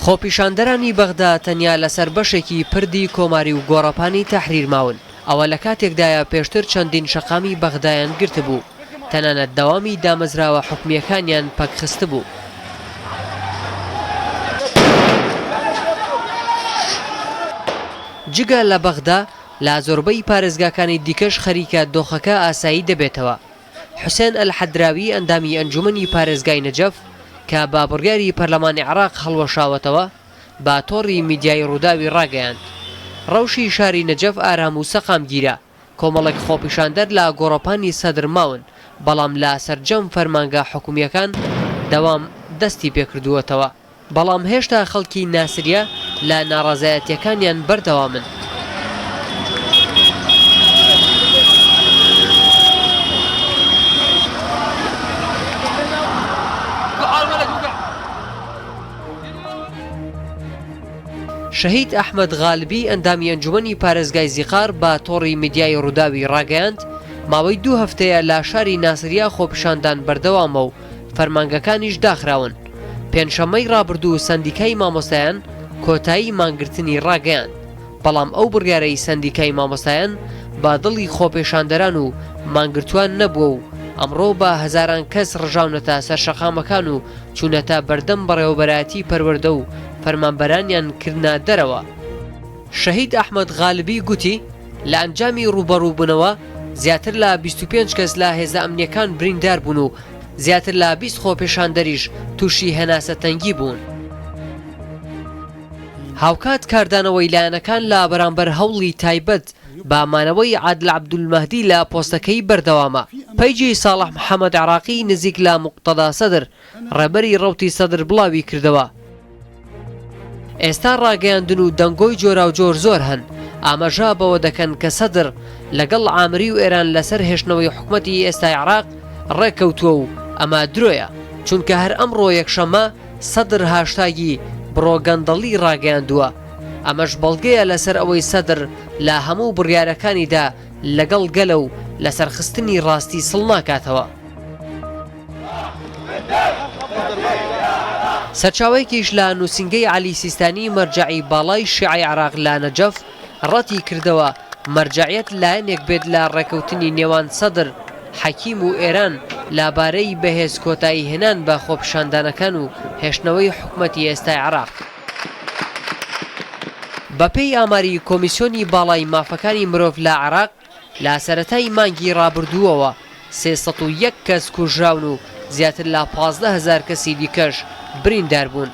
خۆپیشاندەرانی بەغدا تەنیا لەسەر بەشێکی پردی کۆماری و گۆڕەپانی تەحریر ماون، ئەوە لەکاتێکدایە پێشتر چەندین شەقامی بەغدایان گرتبوو، تەنانەت دەوامی دامەزراوە حکومییەکانیان پەکخستبوو. جگە لە بەغدا، لە زۆربەی پارێزگاکانی دیکەش خەریکە دۆخەکە ئاسایی دەبێتەوە. حوسێن ئەلحەدراوی ئەندامی ئەنجومەنی پارێزگای نەجەف کە بە بڕیاری پەرلەمانی عێراق هەڵوەشاوەتەوە، بە تۆڕی میدیایی ڕووداوی ڕاگەیاند، ڕەوشی شاری نەجەف ئارام و سەقامگیرە، کۆمەڵێک خۆپیشاندەر لە گۆڕەپانی سەدر ماون، بەڵام لە سەرجەم فەرمانگە حکومییەکان دەوام دەستی پێکردووەتەوە. بەڵام هێشتا خەڵکی ناسریە لە ناڕەزایەتیەکانیان بەردەوامن. شەهید ئەحمەد غالبی ئەندامی ئەنجومەنی پارێزگای زیقار بە تۆڕی میدیایی ڕووداوی ڕاگەیاند، ماوەی دوو هەفتەیە لە شاری ناسریە خۆپیشاندان بەردەوامە و فەرمانگەکانیش داخراون. پێنجشەممەی ڕابردوو سەندیکای مامۆستایان کۆتایی مانگرتنی ڕاگەیاند، بەڵام ئەو بڕیارەی سەندیکای مامۆستایان بە دڵی خۆپێشاندەران و مانگرتووان نەبووە و ئەمڕۆ بە هەزاران کەس ڕژاونەتە سەر شەقامەکان و چوونەتە بەردەم بەڕێوەبەرایەتی پەروەردە و فەرمانبەرانیان کردنە دەرەوە. شەهید ئەحمەد غالبی گوتی، لە ئەنجامی ڕووبەڕووبوونەوە زیاتر لە 25 کەس لە هێزە ئەمنییەکان بریندار بوون و زیاتر لە 20 خۆپێشاندەریش تووشی هەناسەتەنگی بوون. هاوکات کاردانەوەی لایەنەکان لە بەرامبەر هەوڵی تایبەت بە مانەوەی عادل عەبدولمەهدی لە پۆستەکەی بەردەوامە. پەیجی ساڵح محەمەد عێراقی نزیک لە موقتەدا سەدر، ڕێبەری ڕەوتی سەدر بڵاوی کردەوە، ئێستا ڕاگەیاندن و دەنگۆی جۆراوجۆر زۆر هەن ئاماژە بەوە دەکەن کە سەدر لەگەڵ عامری و ئێران لەسەر هێشتنەوەی حکومەتی ئێستای عێراق ڕێککەوتووە و ئەمە درۆیە، چونکە هەر ئەمڕۆ یەکشەممە سەدر هاشتاگی بڕۆ گەندەڵی ڕاگەیاندووە، ئەمەش بەڵگەیە لەسەر ئەوەی سەدر لە هەموو بڕیارەکانیدا لەگەڵ گەلە و لەسەر خستنی ڕاستی سڵ ناکاتەوە. سەرچاوەیەکیش لە نووسینگەی عەلی سیستانی مەرجەعی باڵای شیعەی عێراق لە نەجەف ڕەتی کردەوە مەرجەعیەت لایەنێک بێت لە ڕێکەوتنی نێوان سەدر، حەکیم و ئێران لە بارەی بەهێز کۆتایی هێنان بە خۆپیشاندانەکان و هێشتنەوەی حکومەتی ئێستای عێراق. بەپێی ئاماری کۆمیسیۆنی باڵای مافەکانی مرۆڤ لە عێراق، لە سەرەتای مانگی ڕابردووەوە 301 کەس کوژراون و زیاتر لە 15 هەزار کەسی دیکەش بریندار بوون.